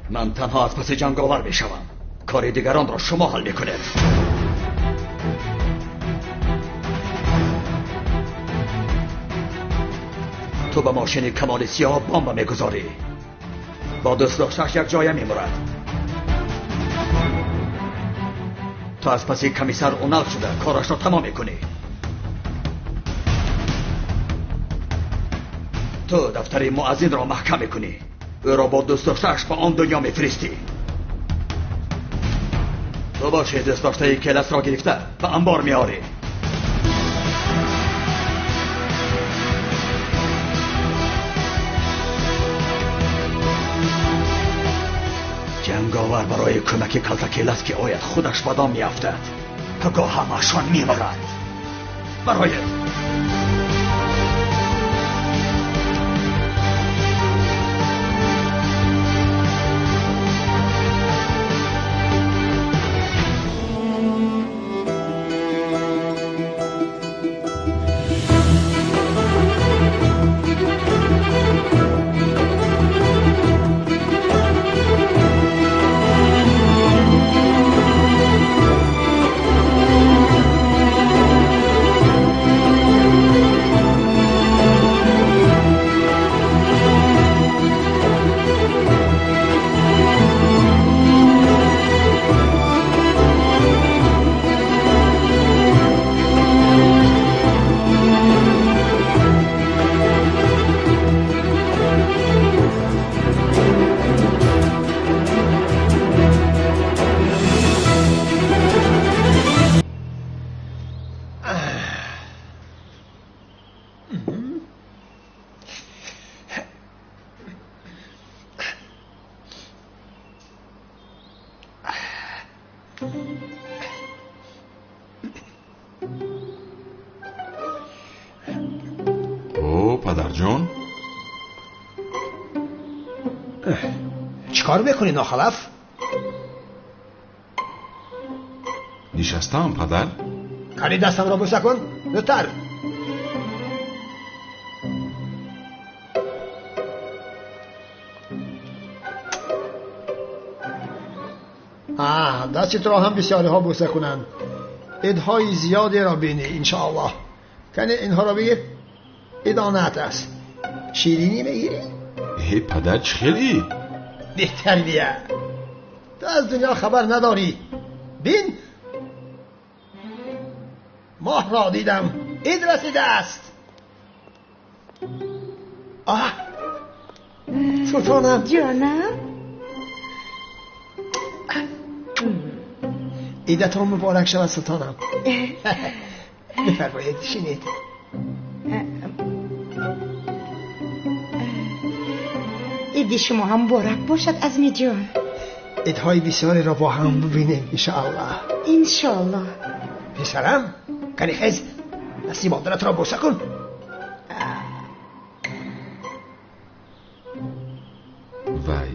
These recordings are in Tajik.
من تنها از پس جنگاور میشوم. کار دیگران را شما حل میکنید. تو به ماشین کمال سیاه بمب میگذاری. با دوست داشتش یک جایه میمرد. تو از پس کمیسر اونال شده کارش را تمام میکنی. تو دفتر مؤذن را محکم میکنی. او را با دوست داشته‌اش به آن دنیا میفرستی. تو باشی دوست داشته کلاس را گرفته به انبار میاری. جنگاور برای کمک کلتا کلاس که آید خودش به دام میافتد. پگاه همشان میمرد. برایت پدرجان چیکار میکنی ناخلف؟ نشستم پدر. کنی دستم را بوسه کن زودتر. دست را هم بسیاری ها بوسه کنند. عیدهای زیادی را بینی انشاءالله. کنی اینها را بگیر. ادانت است. شیرینی میگیری؟ ای پدر چه خیلی؟ بهتر بیا. تو از دنیا خبر نداری. بین ماه را دیدم. عید رسیده است. آه سلطانم. جانم عیدتان مبارک شود سلطانم. بفرمایید شینید. عید شما هم مبارک باشد عزمی جان. عیدهای بسیاری را با هم ببینیم انشاءالله. انشاءالله. پسرم کنی خیز دستی مادرت را بوسه کن. وای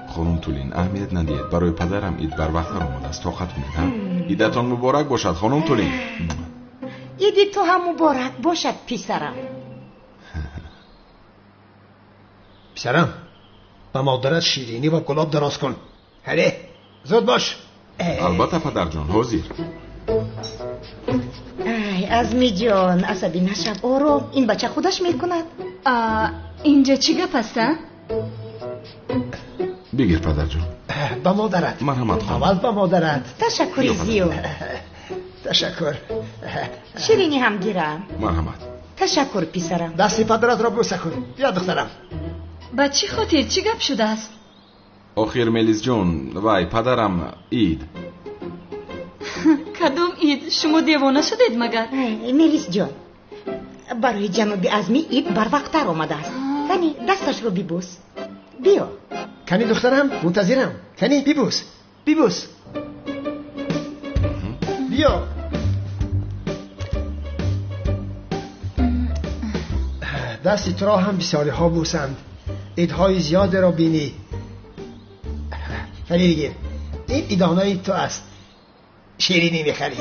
خانم تولین اهمیت ندید. برای پدرم عید بر وقت آمده است. طاقت کنید ها. عیدتان مبارک باشد خانم تولین. عید تو هم مبارک باشد پسرم. پسرم به مادرت شیرینی و گلاب دراز کن. هله زود باش. البته پدر جان حاضر. ای عزمی جان عصبی نشو، آرام، این بچه خودش میکند. اینجا چی گپ است؟ بگیر پدر جان. به مادرت. مرحمت خانم. اول به مادرت. تشکر زیاد. تشکر. شیرینی هم گیرم. مرحمت. تشکر پسرم. دستی پدرت را بوسه کن. بیا دخترم. با چی خاطر چی گپ شده است؟ آخر ملیس جون وای پدرم عید. کدوم عید؟ شما دیوانه شدید مگر؟ ملیس جان برای جناب عزمی عید بر وقت آمده است. کنی دستش رو ببوس. بیا. کنی دخترم منتظرم. کنی ببوس. ببوس. بیا. دست تو را هم بسیاری ها بوسند. عیدهای زیاد را بینی. کنی بگیر این ایدانای تو است. شیرینی میخری.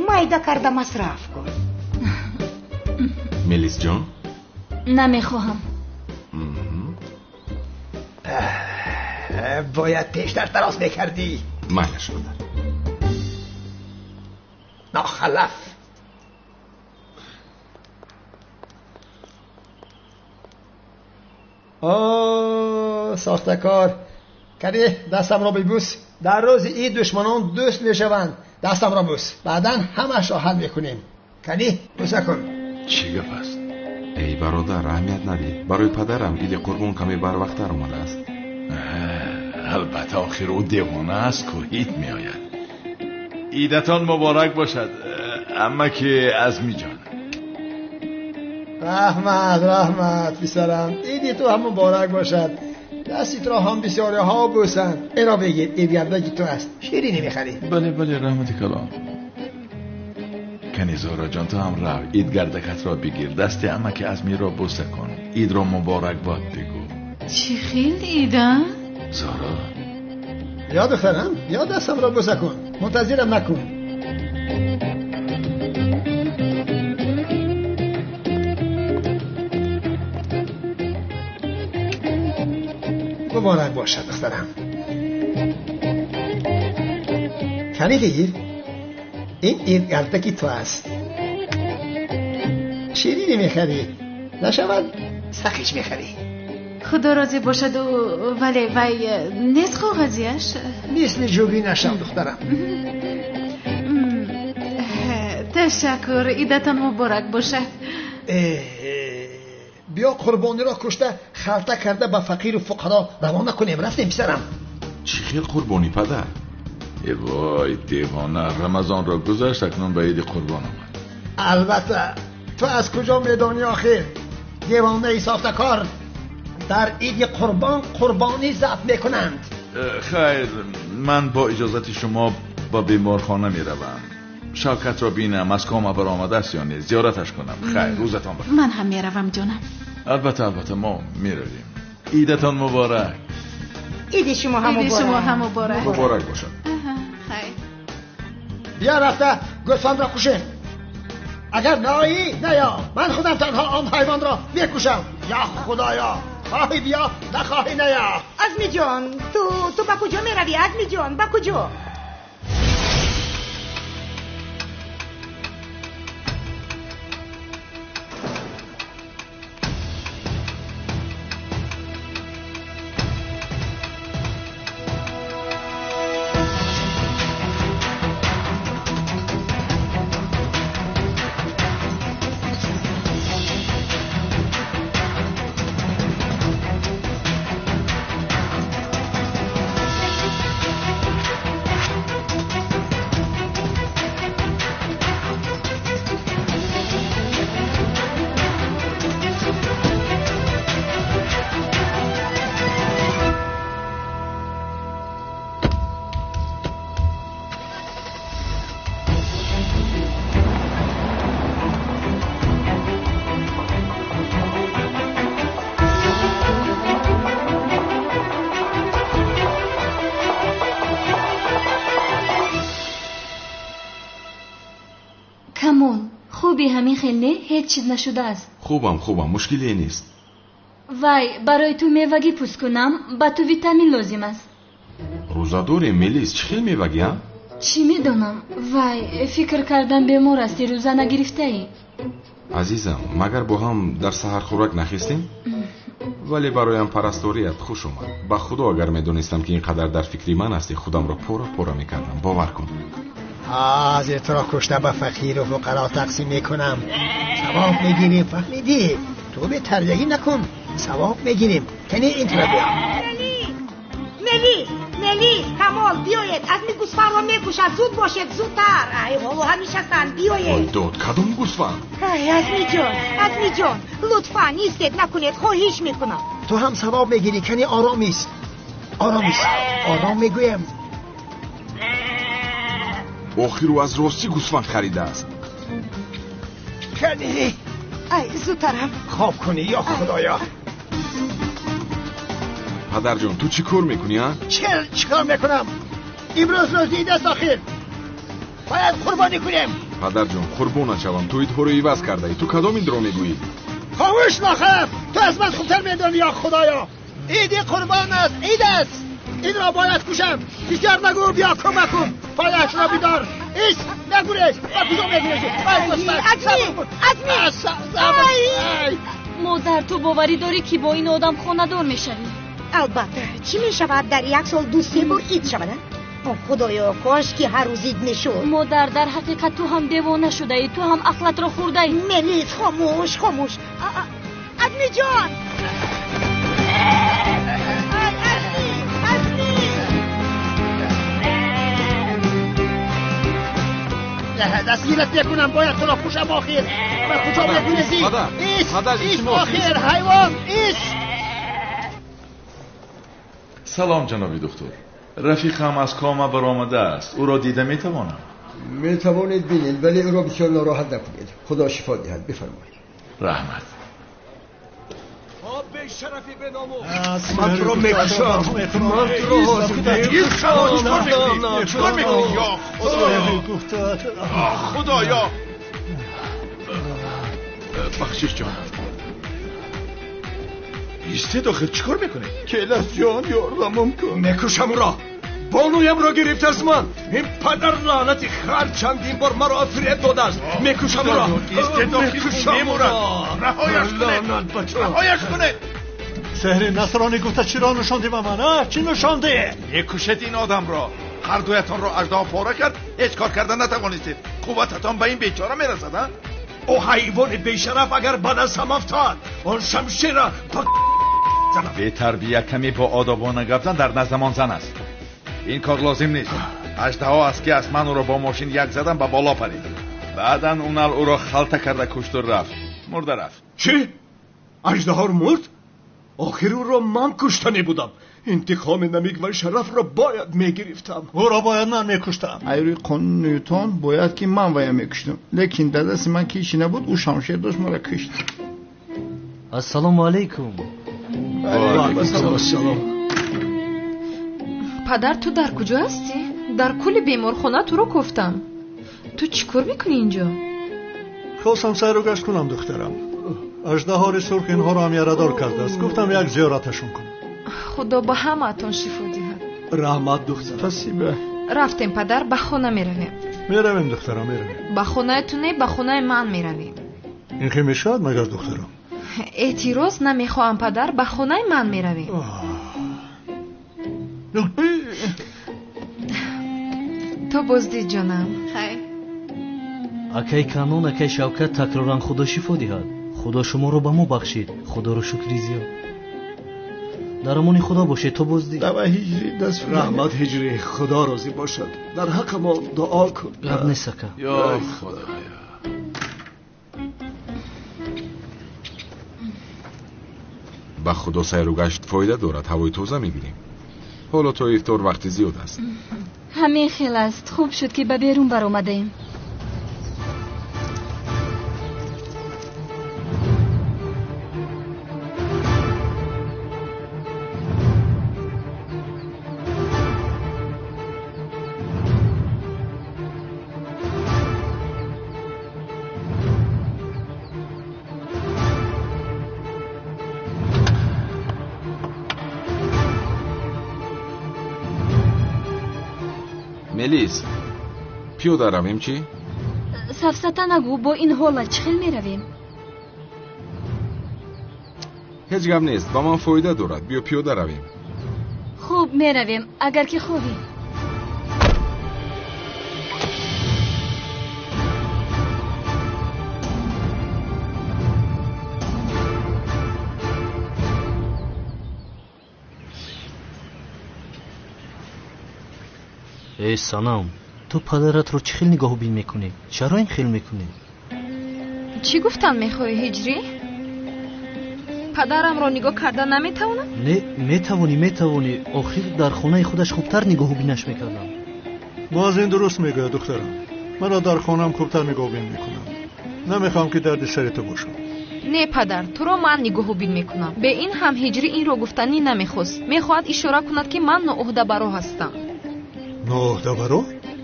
مایده کرده مصرف کن. ملیس جان نمیخواهم. Бояд пештар дароз мекардӣ. Майлаш, падар. Нохалаф. Сохтакор. Кани дастамро бибӯс. Дар рӯзи ид душманон дӯст мешаванд. Дастамро бӯс. Баъдан ҳамашро ҳал мекунем. Кани бӯса кун. Чӣ гап аст? Эй бародар, аҳамият надиҳ. Барои падарам иди қурбон каме барвақттар омадааст. Албатта, охир ӯ девона аст ку, ид меояд. Идатон муборак бошад, амаки Азмиҷон. Раҳмат, раҳмат, писарам. Иди ту ҳам муборак бошад. Дасти туро ҳам бисёриҳо бӯсанд. Инро бигир, ид гардаки ту аст. Ширинӣ мехарӣ. Бале, бале, раҳмати калон. Кани Зора ҷон, ту ҳам рав, ид гардакатро бигир, дасти амаки Азмиро бӯса кун, идро муборакбод бигӯ. Чӣ хел ид, а? Зора. Биё духтарам, биё дастамро бӯса кун. Мунтазирам накун. Муборак бошад, духтарам. Кани бигир. Ин ид гардаки ту аст. Ширинӣ мехарӣ, нашавад сақич мехарӣ. Худо розӣ бошаду, вале вай нест коғазияш. Мисли ҷугӣ нашав, духтарам. Ташаккур, идатон муборак бошад. Биё қурбониро кушта халта карда ба фақиру фуқаро равона кунем. Рафтем, писарам. Чӣ хел қурбонӣ, падар? Э вой, девона, Рамазонро гузашт, акнун ба иди қурбон омад. Албатта, ту аз куҷо медонӣ охир? Девонаи сохтакор. Дар иди қурбон қурбонӣ забҳ мекунанд. Хайр, ман бо иҷозати шумо ба беморхона меравам. Шавкатро бинам, аз кома баромадааст ё не, зиёраташ кунам. Хайр, рӯзатон бахайр. Ман ҳам меравам, ҷонам. Албатта, албатта, мо меравем. Идатон муборак. Иди шумо ҳам иди шумо ҳам муборак. Муборак бошад. Хайр. Биё рафта гӯсфандро кушем. Агар наоӣ, наё. Ман худам танҳо он ҳайвонро мекушам. Я Худоё, хоҳӣ биё, нахоҳӣ наё. Азмиҷон, ту ба куҷо меравӣ? Азмиҷон, ба куҷо? Камол, хуби ҳамин хел не? Ҳеҷ чиз нашудааст. Хубам, хубам, мушкиле нест. Вай, барои ту мевагӣ пӯст кунам, ба ту витамин лозим аст. Рӯзадоре, Мелис, чӣ хел мевагӣ, а? Чӣ медонам? Вай, фикр кардам бемор ҳастӣ, рӯза нагирифтаӣ. Азизам, магар бо ҳам дар саҳархӯрак нахестем? Вале бароям парасторият хуш омад. Ба худо, агар медонистам, ки ин қадар дар фикри ман ҳастӣ, худамро пора пора мекардам. Бовар кун. Ҳозир туро кушта ба фақиру фуқаро тақсим мекунам. Савоб мегирем, фаҳмидӣ? Ту бетарбиягӣ накун, савоб мегирем. Кани ин тура биё. Мелис, Мелис, Камол, биёед. Азми гӯсфандро мекушад. Зуд бошед, зудтар. Ай, ҳоло ҳам нишастанд. Биёед. Ой дод, кадом гӯсфанд? Ай, Азмиҷон, Азмиҷон, лутфан истед накунед, хоҳиш мекунам. Ту ҳам савоб мегирӣ. Кани ором ист, ором ист, ором мегӯям. Охир ӯ аз ростӣ гӯсфанд харидааст. Кани. Ай, зудтарам. Хоб кунӣ, ё Худоё. Падарҷон, ту чӣ кор мекунӣ, а? Чӣ кор мекунам? Имрӯз рӯзи ид аст охир. Бояд қурбонӣ кунем. Падарҷон, қурбон нашавам, ту идҳоро иваз кардаӣ. Ту кадом идро мегӯӣ? Хомӯш, нохалаф! Ту аз ман хубтар медонӣ, ё Худоё. Иди қурбон аст, ид аст. Инро бояд кушам. Бисёр нагӯ, биё кӯмак кун. Пояшро бидор. Ис, нагурез. Ба куҷо мегурезӣ? Азми, Азми. Модар, ту боварӣ дорӣ, ки бо ин одам хонадор мешавӣ? Албатта, чӣ мешавад дар як сол 2-3 бор ид шавад? О, Худоё, кош ки ҳар рӯз ид мешуд. Модар, дар ҳақиқат ту ҳам девона шудаӣ, ту ҳам ақлатро хӯрдаӣ. Мелис, хомӯш, хомӯш. Азми ҷон! Азми, Азми! Дастгират мекунам, бояд туро кушам охир. Ба куҷо мегурезӣ? Ис, ис, охир, ҳайвон, ис! Салом, ҷаноби духтур. Рафиқам аз кома баромадааст. Ӯро дида метавонам? Метавонед бинед, вале ӯро бисёр нороҳат накунед. Худо шифо диҳад. Бифармоед. Раҳмат. Ман туро мекушам. Ман туро мекушам. Чикор мекунӣ? Ё Худоё! Бахшиш ҷон. Истед охир, чикор мекунӣ? Келас ҷон, ёрдамам кун. Мекушам ӯро. Бонуямро гирифт аз ман. Ин падар лаънати хар чандин бор маро фиреб додааст. Мекушам ӯро. Истед охир, мемурад. Раҳояш кунед. Раҳояш кунед. Сеҳри насронӣ гуфта чиро нишондӣ ба ман? Чӣ нишондӣ? Мекушед ин одамро. Ҳар дуятонро аждаҳо пора кард, ҳеҷ кор карда натавонистед. Қуввататон ба ин бечора мерасад, а? Ӯ ҳайвони бешараф агар ба дастам афтад, он шамшера ба бетарбия каме бо одобона гап зан, дар наздамон зан аст. Ин кор лозим нест. Аждаҳо аст ки аст, ман ӯро бо мошин як задам ба боло парид. Баъдан унал ӯро халта карда кушту рафт. Мурда рафт. Чӣ? Аждаҳор мурд? Охир ӯро ман куштанӣ будам. Интиқоми намик ва шарафро бояд мегирифтам. Ӯро бояд ман мекуштам. Айрӯи қонуни Нютон бояд ки ман вая мекуштам. Лекин дар дасти ман ки ҳечи набуд, ӯ шамшер дошт, маро кушт. Ассалому алайкум. Ассалом. Падар, ту дар куҷо ҳастӣ? Дар кулли беморхона туро кофтам. Ту чӣ кор мекунӣ инҷо? Хостам сайру гашт кунам, духтарам. Аждаҳори сурх инҳоро ҳам ярадор кардааст. Гуфтам як зиёраташон кунам. Худо ба ҳамаатон шифо диҳад. Раҳмат, духтар. Спасибо. Рафтем, падар, ба хона меравем. Меравем, духтарам, меравем. Ба хонаи ту не, ба хонаи ман меравем. Ин хел мешавад магар, духтарам? Эътироз намехоҳам, падар, ба хонаи ман меравем. То боздид, ҷонам. Хайр. Акай Канон, акай Шавкат, такроран Худо шифо диҳад. Худо шуморо ба мо бахшид. Худоро шукри зиёд. Дар амони Худо бошед, то боздид. Давай, Ҳиҷрӣ, даст раҳмат, Ҳиҷрӣ, Худо розӣ бошад. Дар ҳаққи мо дуо кун. Гап нест, ака. Ё Худоё. Ба Худо сайру гашт фоида дорад, ҳавои тоза мегирем. Ҳоло то ифтор вақти зиёд аст. Ҳамин хел аст. Хуб шуд, ки ба берун баромадаем. Мелис, пиёда равем чӣ? Сафсата нагӯ, бо ин ҳолат чӣ хел меравем? Ҳеҷ гап нест, ба ман фоида дорад. Биё пиёда равем. Хуб, меравем, агар ки хоҳӣ. Эй санам, ту падаратро чӣ хел нигоҳубин мекунӣ? Чаро ин хел мекунӣ? Чӣ гуфтан мехоҳӣ, Ҳиҷрӣ? Падарамро нигоҳ карда наметавонам? Не, метавонӣ, метавонӣ. Охир дар хонаи худаш хубтар нигоҳубинаш мекардам. Боз ин дуруст мегӯяд, духтарам. Маро дар хонаам хубтар нигоҳубин мекунам. Намехоҳам ки дарди сари ту бошам. Не, падар, туро ман нигоҳубин мекунам. Бе ин ҳам Ҳиҷрӣ инро гуфтанӣ намехост. Мехоҳад ишора кунад, ки ман ноуҳдабаро ҳастам. Ноуҳдабаро?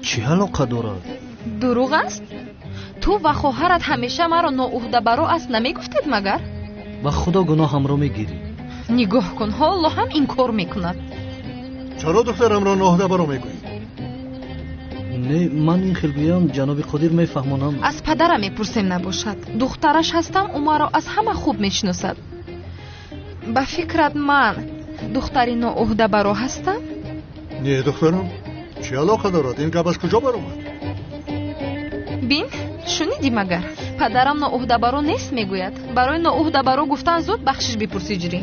Чӣ алоқа дорад? Дурӯғ аст? Ту ва хоҳарат ҳамеша маро ноуҳдабаро аст намегуфтед магар? Ба Худо гуноҳамро мегирӣ. Нигоҳ кун, ҳоло ҳам инкор мекунад. Чаро духтарамро ноҳдабаро мегӯӣ? Не, ман ин хел гӯям, ҷаноби Қодир мефаҳмонам. Аз падарам мепурсем набошад. Духтараш ҳастам, ӯ маро аз ҳама хуб мешиносад. Ба фикрат ман духтари ноуҳдабаро ҳастам? Не, духтарам, чӣ алоқа дорад? Ин гап аз куҷо баромад? Бин, шунидӣ магар? Падарам ноуҳдабаро нест мегӯяд. Барои ноуҳдабаро гуфтан зуд бахшиш бипурсӣ, ҷирӣ.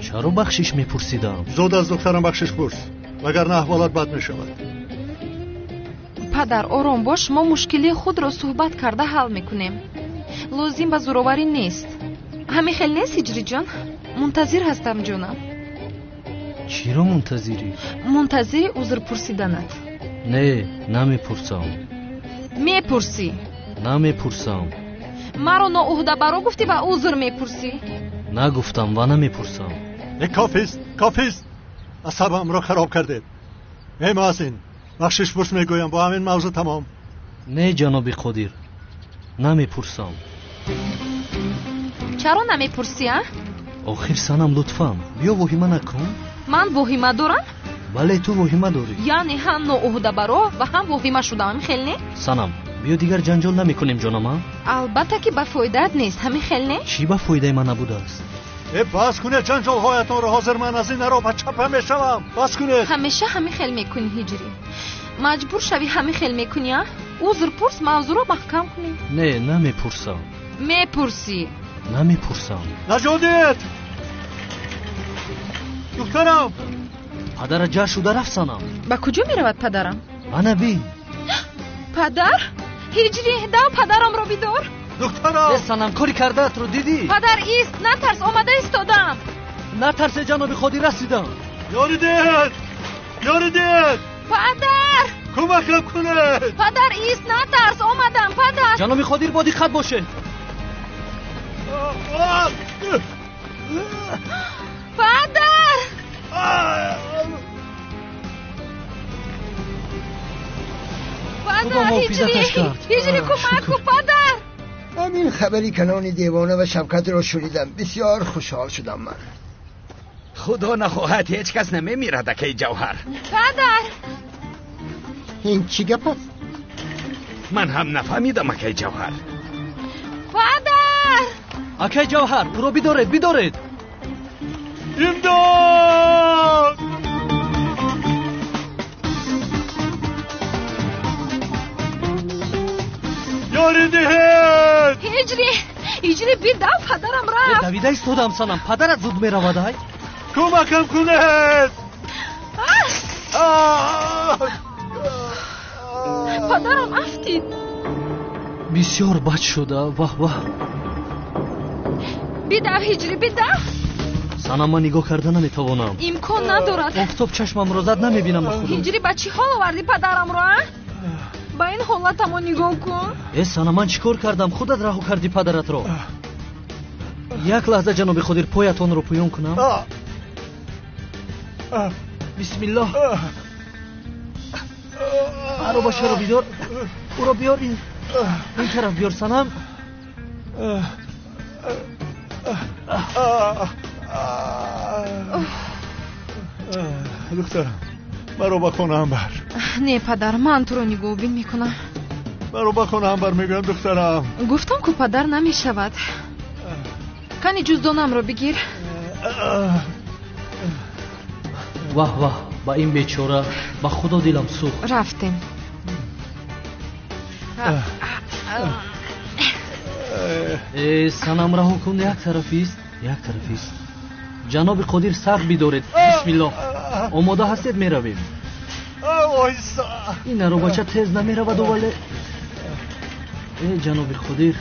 Чаро бахшиш мепурсидам? Зуд аз духтарам бахшиш пурс, вагарна аҳволат бад мешавад. Падар, ором бош, мо мушкилии худро суҳбат карда ҳал мекунем. Лозим ба зӯроварӣ нест. Ҳамин хел нест, Ҳиҷриҷон? Мунтазир ҳастам, ҷонам. Чиро мунтазирӣ? Мунтазири узр пурсиданат. Не, намепурсам. Мепурсӣ. Намепурсам. Маро ноуҳдабаро гуфтӣ ва узр мепурсӣ. Нагуфтам ва намепурсам. Э, кофист, кофист! Асабамро хароб кардед. Эй муаззин, бахшиш пурс мегӯям, бо ҳамин мавзӯъ тамом. Не, ҷаноби Қодир, намепурсам. Чаро намепурсӣ, а? Охир санам, лутфан, биё воҳима накун. Ман воҳима дорам? Бале, ту воҳима дорӣ. Яъне ҳам ноуҳдабаро ва ҳам воҳима шудам, ҳамин хел не? Санам, биё дигар ҷанҷол намекунем, ҷонам, а? Албатта ки ба фоидаат нест, ҳамин хел не? Чӣ ба фоидаи ман набудааст? Э, бас кунед ҷанҷолҳоятонро, ҳозир ман аз ин ароба чапа мешавам. Бас кунед. Ҳамеша ҳамин хел мекунӣ, Ҳиҷрӣ. Маҷбур шавӣ ҳамин хел мекунӣ, а? Узр пурс, мавзӯъро маҳкам кунем. Не, намепурсам. Мепурсӣ. Намепурсам. Наҷот диҳед! Духтарам! Падара ҷа шуда рафт, санам. Ба куҷо меравад падарам? Ана бин. Падар? Ҳиҷрӣ, дав падарамро бидор. Духтарам! Э, санам, кори кардаатро дидӣ? Падар, ист, натарс, омада истодам. Натарсе, ҷаноби Қодир, расидам. Ёрӣ диҳед! Ёрӣ диҳед! Падар! Кӯмакам кунед! Падар, ист, натарс, омадам, падар! Ҷаноби Қодир, бо диққат бошед. Падар! Падар, Ҳиҷрӣ! Ҳиҷрӣ, кӯмак кун, падар! ҳамин хабари калони девона ва Шавкатро шунидам, бисёр хушҳол шудам ман. Худо нахоҳад, ҳеҷ кас намемирад, акаи Ҷавҳар. Падар! Ин чӣ гап аст? Ман ҳам нафаҳмидам, акаи Ҷавҳар. Падар! Акаи Ҷавҳар, ӯро бидоред, бидоред! Имдод! Ёрӣ диҳед! Ҳиҷрӣ, Ҳиҷрӣ, бидав, падарам рафт. Давида истодам, санам, падарат зуд меравад, ай? Кӯмакам кунед! Падарам афтид. Бисёр бад шуда, ваҳ ваҳ. Бидав, Ҳиҷрӣ, бидав. Санам, ман нигоҳ карда наметавонам. Имкон надорад. Офтоб чашмамро зад, намебинам ба худо. Ҳиҷрӣ, ба чӣ ҳол овардӣ падарамро, а? Ба ин ҳолатамо нигоҳ кун. Э, санам, ман чӣ кор кардам? Худат раҳо кардӣ падаратро. Як лаҳза, ҷаноби Қодир, поятонро пӯён кунам. Бисмиллоҳ. Аробашаро бидор, ӯро биёр, ин тараф биёр, санам. Духтарам, маро ба хонаам бар. Не, падар, ман туро нигоҳубин мекунам. Маро ба хонаам бар мегӯям, духтарам. Гуфтам ку, падар, намешавад. Кани ҷуздонамро бигир. Ваҳ ваҳ, ба ин бечора, ба худо дилам сӯхт. Рафтем. Э, санам, раҳо кун, як тарафист, як тарафист. Ҷаноби Қодир, сахт бидоред. Бисмиллоҳ. Омода ҳастед, меравем. Ин аробача тез намераваду вале. Э, ҷаноби Қодир.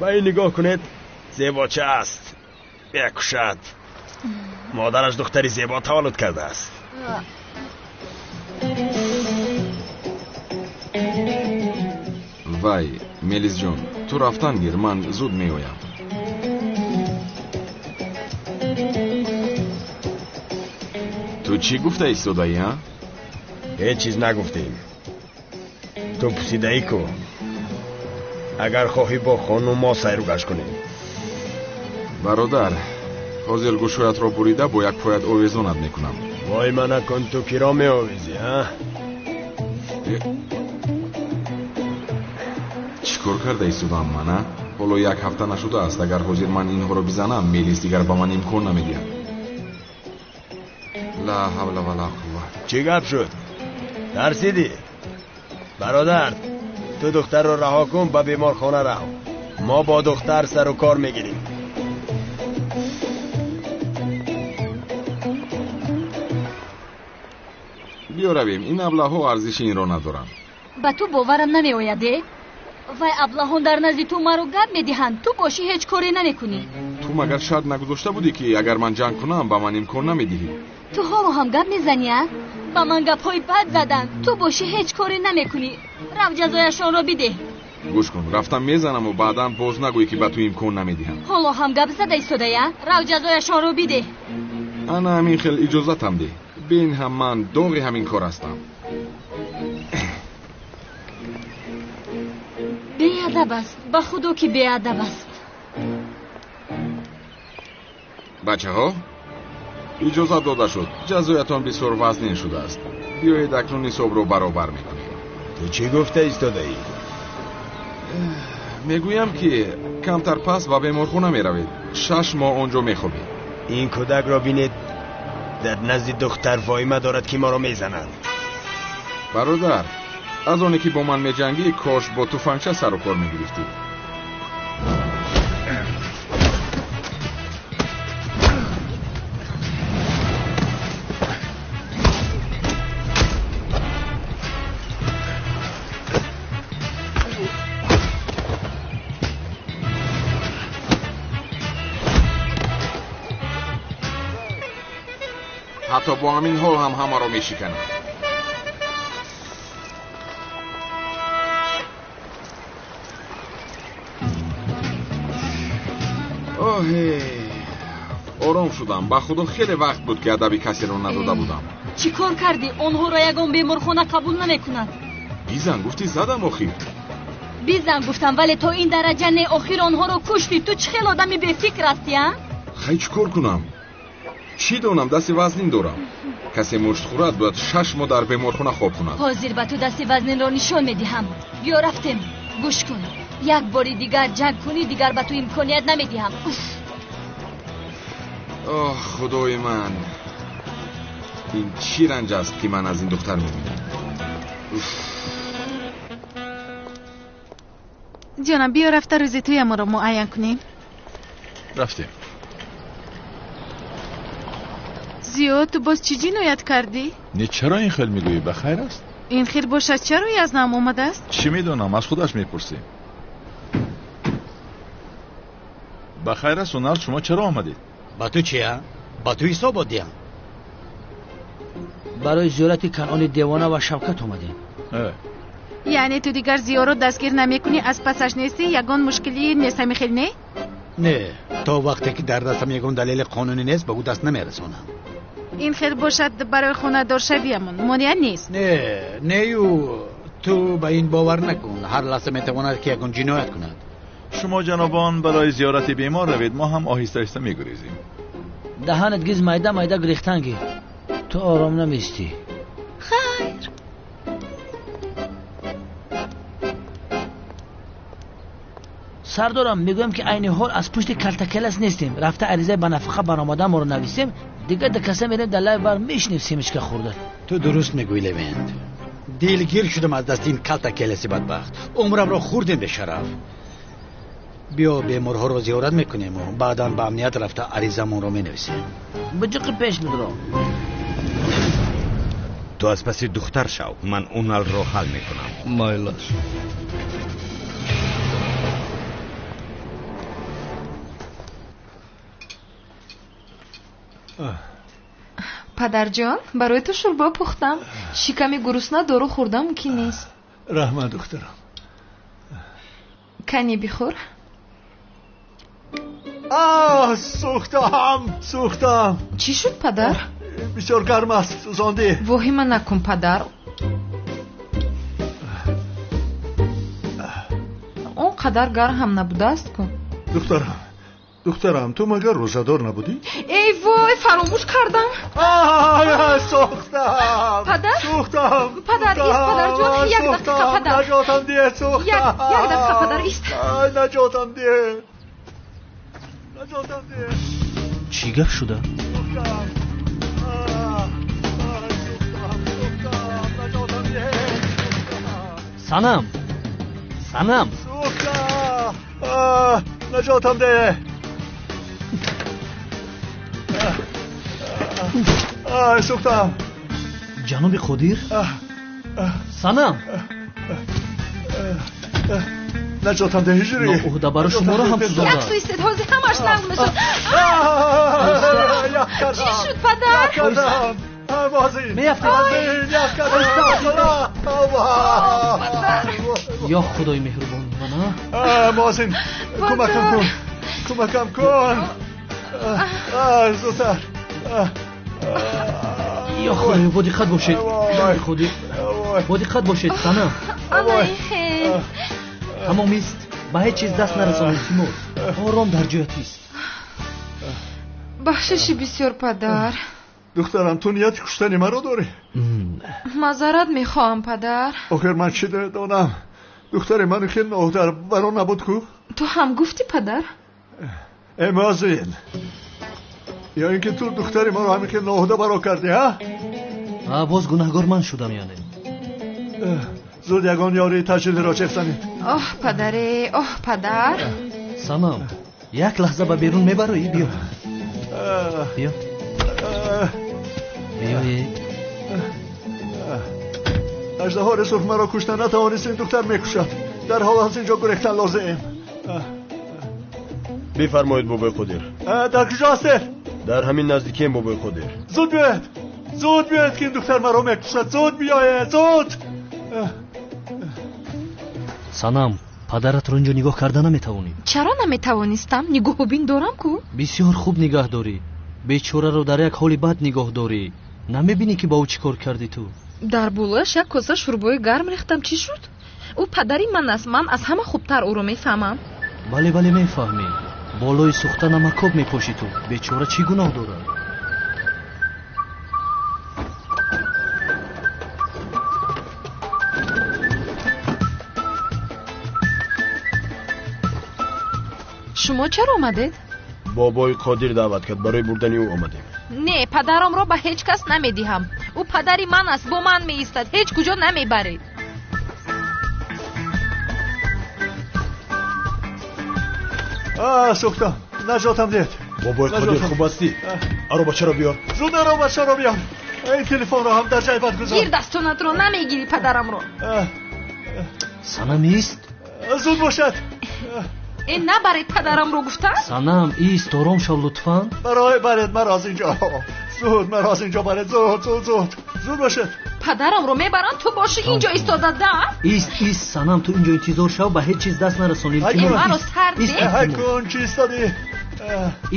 Ба ин нигоҳ кунед, зебоча аст, мекушад. Модараш духтари зебо таваллуд кардааст. Вай, Мелисҷон, ту рафтан гир, ман зуд меоям. Ту чӣ гуфта истодаӣ, а? Ҳеҷ чиз нагуфтем. Ту пусидаӣ ку. Агар хоҳӣ бо хонум мо сайру гашт кунем. Бародар, ҳозир гӯшҳоятро бурида бо як поят овезонат мекунам. Вой мана кун, ту киро меовезӣ, а? Чӣ кор карда истодам ман, а? Ҳоло як ҳафта нашудааст. Агар ҳозир ман инҳоро бизанам, Мелис дигар ба ман имкон намедиҳад. Ла ҳавла ва ла қувва. Чӣ гап шуд? Тарсидӣ? Бародар, ту духтарро раҳо кун, ба беморхона рав. Мо бо духтар сару кор мегирем. Биё равем, ин аблаҳҳо арзиши инро надоранд. Ба ту боварам намеояд, э? Вай аблаҳон дар назди ту маро гап медиҳанд, ту бошӣ ҳеҷ коре намекунӣ. Ту магар шарт нагузошта будӣ, ки агар ман ҷанг кунам, ба ман имкон намедиҳӣ? Ту ҳоло ҳам гап мезанӣ, а? Ба ман гапҳои бад заданд, ту бошӣ ҳеҷ коре намекунӣ. Рав ҷазояшонро бидеҳ. Гӯш кун, рафтам мезанаму баъдан боз нагӯӣ, ки ба ту имкон намедиҳам. Ҳоло ҳам гап зада истодаӣ, а? Рав ҷазояшонро бидеҳ. Ана ҳамин хел иҷозатам деҳ. Бин ҳам ман доғи ҳамин кор ҳастам. Беадаб аст, ба худо ки беадаб аст. Бачаҳо, иҷозат дода шуд. Ҷазоятон бисёр вазнин шудааст. Биёед акнун ҳисобро баробар мекунем. Ту чӣ гуфта истодаӣ? Мегӯям, ки камтар пас ба беморхона меравед. 6 моҳ он ҷо мехобед. Ин кӯдакро бинед, дар назди духтар воима дорад, ки моро мезанад. Бародар, аз оне ки бо ман меҷангӣ, кош бо туфангча сару кор мегирифтӣ. Ҳатто бо ҳамин ҳол ҳам ҳамаро мешиканам. Оҳе, ором шудам. Ба худо хеле вақт буд, ки адаби касеро надода будам. Чӣ кор кардӣ? Онҳоро ягон беморхона қабул намекунад. Бизан гуфтӣ, задам охир. Бизан гуфтам, вале то ин дараҷа не. Охир онҳоро куштӣ. Ту чӣ хел одами бефикр ҳастӣ, а? Хай, чӣ кор кунам? Чӣ донам, дасти вазнин дорам. Касе мушт хӯрад, бояд 6 моҳ дар беморхона хоб кунад. Ҳозир ба ту дасти вазнинро нишон медиҳам. Биё рафтем. Гӯш кун, як бори дигар ҷанг кунӣ, дигар ба ту имконият намедиҳам. Оҳ, худои ман, ин чӣ ранҷ аст, ки ман аз ин духтар мебинам. Ҷонам, биё рафта рӯзи тӯямонро муайян кунем. Рафтем. Зиё, ту боз чӣ ҷиноят кардӣ? Не, чаро ин хел мегӯӣ? Ба хайр аст? Ин хел бошад, чаро язнам омадааст? Чӣ медонам, аз худаш мепурсем. Ба хайр аст, Унал, шумо чаро омадед? Ба ту чи, а? Ба ту ҳисобот диҳам. Барои зиёрати Канъони девона ва Шавкат омадем. Яъне ту дигар Зиёро дастгир намекунӣ, аз пасаш нестӣ, ягон мушкилӣ нест, ҳамин хел не? Не, то вақте ки дар дастам ягон далели қонунӣ нест, ба ӯ даст намерасонам. Ин хел бошад, барои хонадоршавиямон монеа нест. Не, нею, ту ба ин бовар накун. Ҳар лаҳза метавонад, ки ягон ҷиноят кунад. Шумо ҷанобон барои зиёрати бемор равед, мо ҳам оҳиста оҳиста мегурезем. Даҳанат гиз майда майда гирехтан гир. Ту ором наместӣ. Хайр. Сардорам, мегӯям, ки айни ҳол аз пушти калтакелас нестем. Рафта аризаи ба нафақа баромаданморо нависем, дигар да каса мерем, дар лаби бар мешинем семечка хӯрда. Ту дуруст мегӯӣ, Левент. Дилгир шудам аз дасти ин калтакеласи бадбахт. Умрамро хӯрдем бешараф. Биё беморҳоро зиёрат мекунему баъдан ба амният рафта аризамонро менависем. Биҷиқи пеш бидро. Ту аз паси духтар шав, ман Уналро ҳал мекунам. Майлаш. Падарҷон, барои ту шӯрбо пухтам. Шиками гурусна дору хӯрда мумкин нест. Раҳмат, духтарам. Кани бихӯр. Оҳ, сӯхтам, сӯхтам. Чӣ шуд, падар? Бисёр гарм аст, сӯзондӣ. Воҳима накун, падар. Он қадар гарм ҳам набудааст ку. Духтарам, духтарам, ту магар рӯзадор набудӣ? Эй вой, фаромӯш кардам. Сӯхтам. Падар? Сӯхтам. Падар, ист, падарҷон, як дақиқа, падар. Наҷотам диҳ, сӯхтам. Як дақиқа, падар, ист. Наҷотам диҳ. Наҷотам диҳ. Чӣ гап шуда? Сӯхтам. Сӯхтам, сӯхтам, наҷотам диҳ. Санам, санам. Сӯхтам. Наҷотам диҳ. Сӯхтам. Ҷаноби Қодир? Санам. Наҷотам диҳ, ҳиҷрӣ. Ноуҳдабаро шуморо ҳам сӯзонда. Як сӯ истед, ҳозир ҳамаш нағз мешавад. Чӣ шуд, падар? Ё худои меҳрубон, мана. Мозин, кӯмакам кун, кӯмакам кун. Зудтар. Ё худоё, бо диққат бошед. Ҷаноби Қодир, бо диққат бошед, санам. Тамом ист, ба ҳеҷ чиз даст нарасонед, илтимос. Ором дар ҷоят ист. Бахшиши бисёр, падар. Духтарам, ту нияти куштани маро дорӣ? Маъзарат мехоҳам, падар. Охир ман чӣ донам? Духтари ман хеле ноҳударбаро набуд ку? Ту ҳам гуфтӣ, падар? Э, Мозин, ё ин ки ту духтари маро ҳамин хел ноҳуда баро кардӣ, ҳа? Боз гунаҳгор ман шудам, яъне. Зуд ягон ёрии таҷилиро чех занед. Оҳ, падаре, оҳ, падар. Санам, як лаҳза ба берун мебароӣ? Биё, биё, биёед. Аждаҳори сурх маро кушта натавонист, ин духтар мекушад. Дар ҳол аз ин ҷо гурехтан лозим. Бифармоед, бобои Қодир. Дар куҷо ҳастед? Дар ҳамин наздикием, бобои Қодир. Зуд биёед, зуд биёед, ки ин духтар маро мекушад. Зуд биёед, зуд. Санам, падаратро инҷо нигоҳ карда наметавонӣ. Чаро наметавонистам? Нигоҳубин дорам ку. Бисёр хуб нигоҳ дорӣ. Бечораро дар як ҳоли бад нигоҳ дорӣ. Намебинӣ, ки ба ӯ чӣ кор кардӣ ту? Дар болояш як коса шӯрбои гарм рехтам. Чӣ шуд? Ӯ падари ман аст, ман аз ҳама хубтар ӯро мефаҳмам. Бале, бале, мефаҳмӣ. Болои сӯхта намакоб мепошӣ ту. Бечора чӣ гуноҳ дорад? Шумо чаро омадед? Бобои Қодир даъват кард, барои бурдани ӯ омадем. Не, падарамро ба ҳеҷ кас намедиҳам. Ӯ падари ман аст, бо ман меистад, ҳеҷ куҷо намебаред. Сӯхтам, наҷотам диҳед. Бобои Қодир, хуб ҳастӣ? Аробачаро биёр. Зуд аробачаро биёр. Ин телефонро ҳам дар ҷайбат гузор. Гир дастонатро, намегирӣ падарамро. Санам, ист. Зуд бошад. Э, набаред падарамро, гуфтам. Санам, ист, ором шав, лутфан. Барои баред маро аз инҷо. Зуд маро аз инҷо баред, зуд, зуд, зуд. Зуд бошед. Падарамро мебаранд, ту бошӣ инҷо истода, да? Ист, ист, санам, ту инҷо интизор шав, ба ҳеҷ чиз даст нарасон, илтимос. Маро сар Ист, де. Ҳайкун, чӣ истодӣ?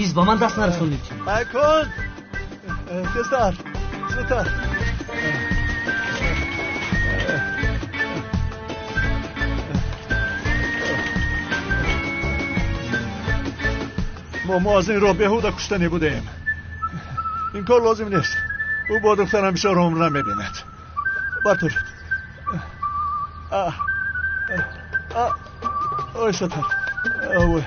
Ист, ба ман даст нарасон, илтимос. Ҳайкун, тезтар, зудтар. Мо аз ин роҳ беҳуда куштанӣ будем. Ин кор лозим нест. Ӯ бо духтарам бисёр умр намебинад. Бартолед. Оҳистатар. Ой, ой.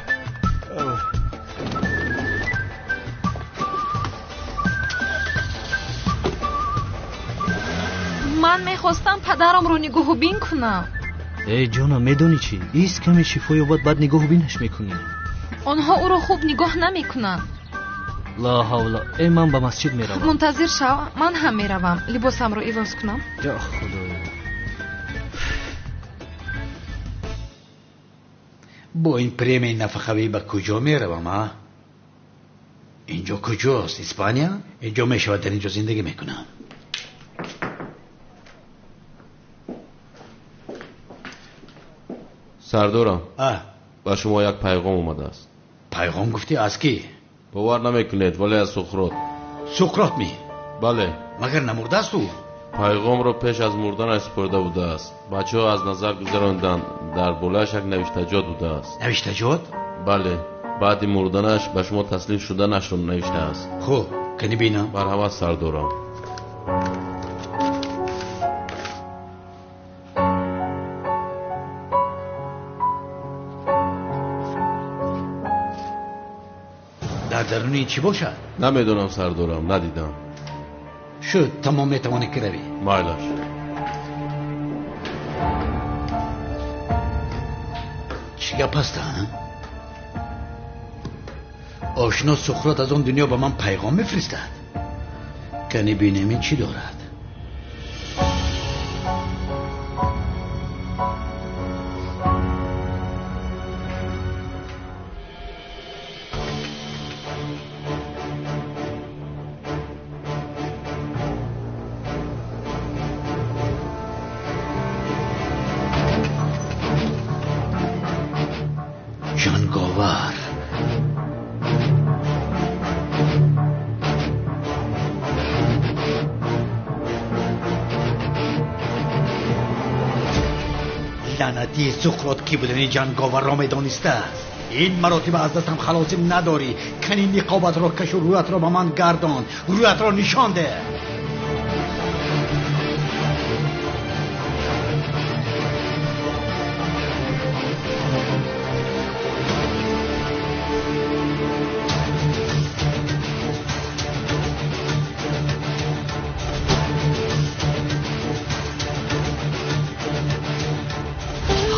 Ман мехостам падарамро нигоҳубин кунам. Эй ҷонам, медонӣ чӣ? Ист, каме шифо ёбад, баъд нигоҳубинаш мекунӣ. Онҳо ӯро хуб нигоҳ намекунанд. Ла ҳавла. Э, ман ба масҷид меравам. Мунтазир шав, ман ҳам меравам. Либосамро иваз кунам. Ё худоё. Бо ин премияи нафақавӣ ба куҷо меравам, а? Инҷо куҷост? Испания? Инҷо мешавад, дар инҷо зиндагӣ мекунам. Сардорам, ба шумо як пайғом омадааст. Пайғом гуфтӣ, аз кӣ? Бовар намекунед, вале аз Суқрот. Суқрот ми? Бале. Магар намурдааст ӯ? Пайғомро пеш аз мурданаш супурда будааст. Бачаҳо аз назар гузаронданд, дар болояш як навиштаҷот будааст. Навиштаҷот? Бале, баъди мурданаш ба шумо таслим шуданашро навиштааст. Хуб, кани бинам. Марҳамат, сардорам. Дар даруни чӣ бошад? Намедонам, сардорам, надидам. Шуд, тамом, метавонӣ ки равӣ. Майлаш. Чӣ гап аст, а? Ошно Суқрот аз он дунё ба ман пайғом мефиристад. Кани бинем ин чӣ дорад. Ҷанговар. Лаънатии Суқрот ки будани ҷанговарро медонистааст. Ин маротиба аз дастам халосӣ надорӣ. Кани ниқобатро кашу рӯятро ба ман гардон, рӯятро нишон деҳ.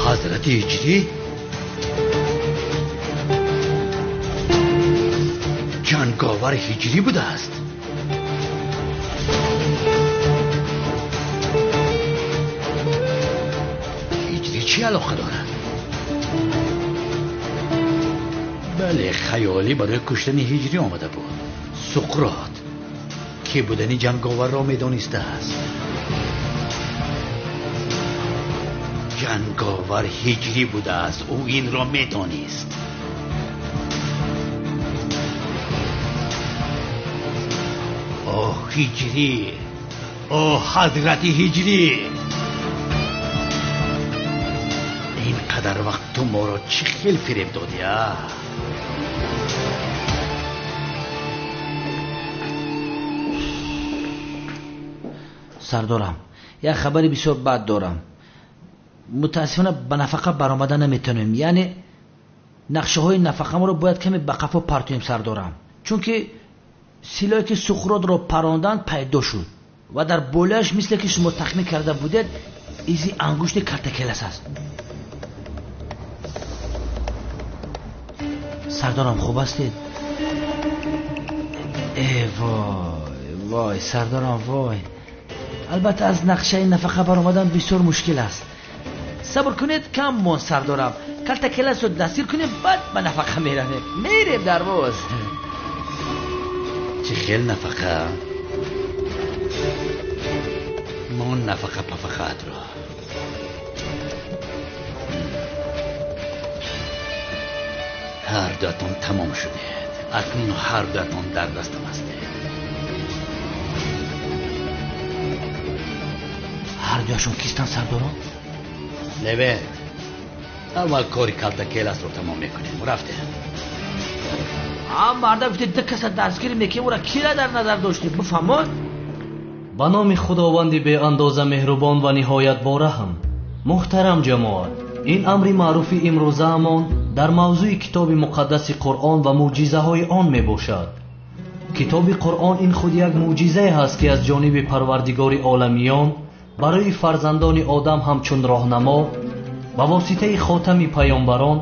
Ҳазрати Ҳиҷрӣ? Ҷанговар ҳиҷрӣ будааст. Ҳиҷрӣ чӣ алоқа дорад? Бале, хаёлӣ барои куштани ҳиҷрӣ омада буд. Суқрот ки будани ҷанговарро медонистааст. Ҷанговар ҳиҷрӣ будааст, ӯ инро медонист. Оҳ, ҳиҷрӣ! Оҳ, ҳазрати ҳиҷрӣ! Ин қадар вақт ту моро чӣ хел фиреб додӣ, а? Сардорам, як хабари бисёр бад дорам. Мутаассифона ба нафақа баромада наметавонем. Яъне нақшаҳои нафақамонро бояд каме ба қафо партоем, сардорам, чунки силоҳе ки Суқротро паронданд пайдо шуд ва дар болояш, мисле ки шумо тахмин карда будед, изи ангушти калтакелас аст. Сардорам, хуб ҳастед? Э вой, вой, сардорам, вой. Албатта аз нақшаи нафақа баромадан бисёр мушкил аст. Сабр кунед, кам монд, сардорам. Калтакеласро дастгир кунем, баъд ба нафақа меравем. Мерем дарвоз. Чӣ хел нафақа? Мо нафақа пафақаатро. Ҳар дуатон тамом шудед. Акнун ҳар дуатон дар дастам ҳастед. Ҳар дуяшон кистанд, сардорам? Левент, аввал кори калтакеласро тамом мекунем. Рафтем. А марда гуфте ду каса дастгирӣ мекунем, ӯра кира дар назар доштем, бифаҳмод? Ба номи Худованди беандоза меҳрубон ва ниҳоят бораҳм. Муҳтарам ҷамоат, ин амри маъруфи имрӯзаамон дар мавзӯи китоби муқаддаси Қуръон ва мӯъҷизаҳои он мебошад. Китоби Қуръон ин худ як мӯъҷизае ҳаст, ки аз ҷониби Парвардигори оламиён барои фарзандони одам ҳамчун роҳнамо ба воситаи хотами паёмбарон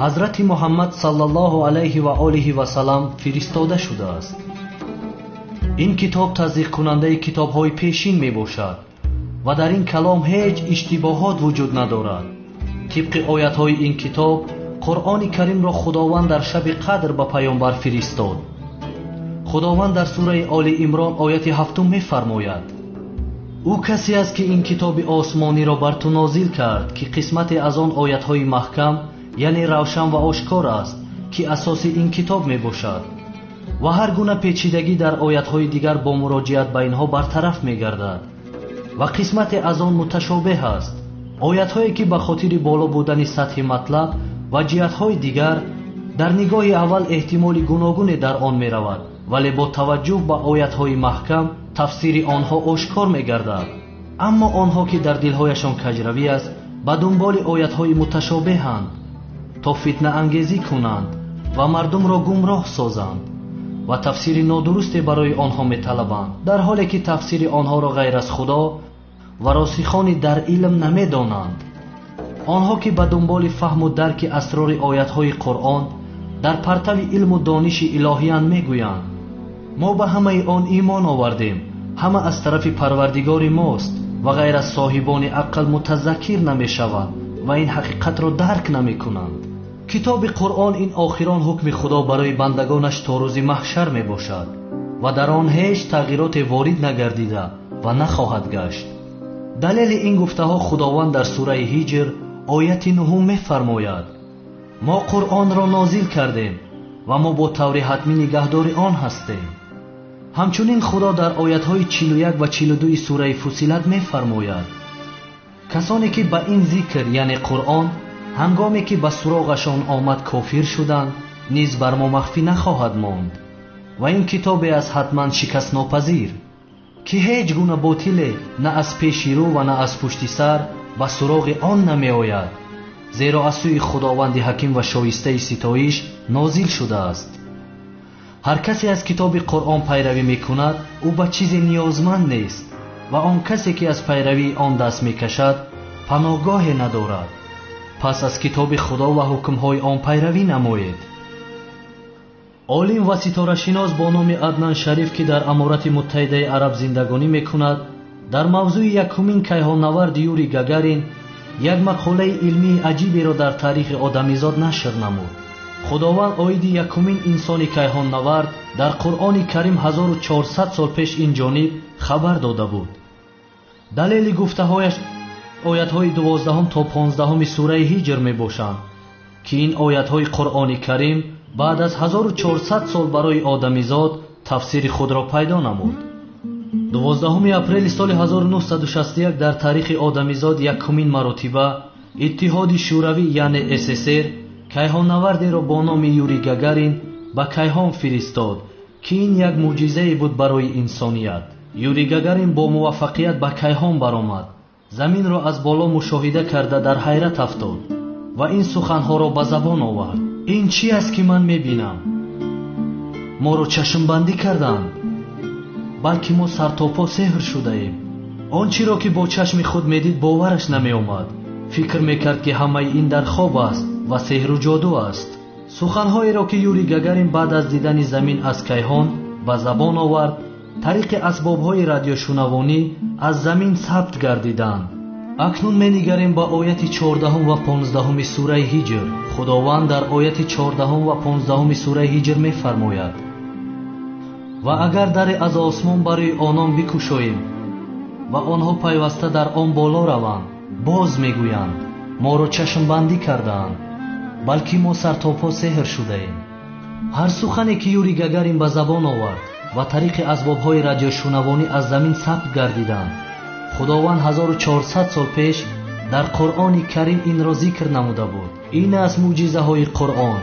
ҳазрати Муҳаммад саллаллоҳу алайҳи ва олиҳи васалам фиристода шудааст. Ин китоб тасдиқкунандаи китобҳои пешин мебошад ва дар ин калом ҳеҷ иштибоҳот вуҷуд надорад. Тибқи оятҳои ин китоб, Қуръони Каримро Худованд дар шаби қадр ба паёмбар фиристод. Худованд дар сураи Оли Имрон ояти ҳафтум мефармояд: ӯ касе аст, ки ин китоби осмониро бар ту нозил кард, ки қисмате аз он оятҳои маҳкам, яъне равшан ва ошкор аст, ки асоси ин китоб мебошад. Ва ҳар гуна печидагӣ дар оятҳои дигар бо муроҷиат ба инҳо бартараф мегардад ва қисмате аз он муташобеҳ аст. Оятҳое ки ба хотири боло будани сатҳи матлаб ва ҷиҳатҳои дигар дар нигоҳи аввал эҳтимоли гуногуне дар он меравад, вале бо таваҷҷӯҳ ба оятҳои маҳкам тафсири онҳо ошкор мегардад. Аммо онҳо ки дар дилҳояшон каҷравӣ аст, ба дунболи оятҳои муташобеҳанд то фитнаангезӣ кунанд ва мардумро гумроҳ созанд ва тафсири нодурусте барои онҳо металабанд, дар ҳоле ки тафсири онҳоро ғайр аз Худо ва росихони дар илм намедонанд. Онҳо ки ба дунболи фаҳму дарки асрори оятҳои Қуръон дар партави илму дониши илоҳиян мегӯянд: мо ба ҳамаи он имон овардем, ҳама аз тарафи Парвардигори мост ва ғайр аз соҳибони ақл мутазаккир намешаванд ва ин ҳақиқатро дарк намекунанд. Китоби Қуръон ин охирон ҳукми Худо барои бандагонаш то рӯзи маҳшар мебошад ва дар он ҳеҷ тағйироте ворид нагардида ва нахоҳад гашт. Далели ин гуфтаҳо Худованд дар сураи Ҳиҷр ояти нуҳум мефармояд: мо Қуръонро нозил кардем ва мо бо таври ҳатмӣ нигаҳдори он ҳастем. Ҳамчунин Худо дар оятҳои 41 ва 42 сураи Фусилат мефармояд: касоне ки ба ин зикр, яъне Қуръон, ҳангоме ки ба суроғашон омад кофир шуданд, низ бар мо махфӣ нахоҳад монд ва ин китобе аст ҳатман шикастнопазир, ки ҳеҷ гуна ботиле на аз пеши рӯ ва на аз пушти сар ба суроғи он намеояд, зеро аз сӯи Худованди ҳаким ва шоистаи ситоиш нозил шудааст. Ҳар касе аз китоби Қуръон пайравӣ мекунад, ӯ ба чизе ниёзманд нест ва он касе ки аз пайравии он даст мекашад, паноҳгоҳе надорад. Пас аз китоби Худо ва ҳукмҳои он пайравӣ намоед. Олим ва ситорашинос бо номи Аднан Шариф, ки дар Аморати Муттаҳидаи Араб зиндагонӣ мекунад, дар мавзӯи якумин кайҳоннавард Юрий Гагарин як мақолаи илмии аҷиберо дар таърихи одамизод нашр намуд. Худованд оиди якумин инсони кайҳоннавард дар Қуръони Карим 1400 сол пеш ин ҷониб хабар дода буд. Далели гуфтаҳояш оятҳои 12 то 15 сураи Ҳиҷр мебошанд, ки ин оятҳои Қуръони Карим баъд аз 1400 сол барои одамизод тафсири худро пайдо намуд. 12 апрели соли 1961 дар таърихи одамизод якумин маротиба Иттиҳоди Шӯравӣ, яъне СССР, кайҳоннавардеро бо номи Юрий Гагарин ба кайҳон фиристод, ки ин як мӯъҷизае буд барои инсоният. Юрий Гагарин бо муваффақият ба кайҳон баромад, заминро аз боло мушоҳида карда дар ҳайрат афтод ва ин суханҳоро ба забон овард: ин чӣ аст ки ман мебинам? Моро чашмбандӣ карданд, балки мо сартопо сеҳр шудаем. Он чиро ки бо чашми худ медид бовараш намеомад. Фикр мекард ки ҳамаи ин дар хоб аст ва сеҳру ҷоду аст. Суханҳоеро ки Юрий Гагарин баъд аз дидани замин аз кайҳон ба забон овард, тариқи асбобҳои радиошунавонӣ аз замин сабт гардиданд. Акнун менигарем ба ояти 14 ва 15 сураи Ҳиҷр. Худованд дар ояти 14 ва 15 сураи Ҳиҷр мефармояд: ва агар даре аз осмон барои онон бикушоем ва онҳо пайваста дар он боло раванд, боз мегӯянд: моро чашмбандӣ кардаанд, балки мо сартопо сеҳр шудаем. Ҳар сухане ки Юрий Гагарин ба забон овард ва тариқи асбобҳои радиошунавонӣ аз замин сабт гардиданд, Худованд 1400 сол пеш дар Қуръони Карим инро зикр намуда буд. Ин аст мӯъҷизаҳои Қуръон.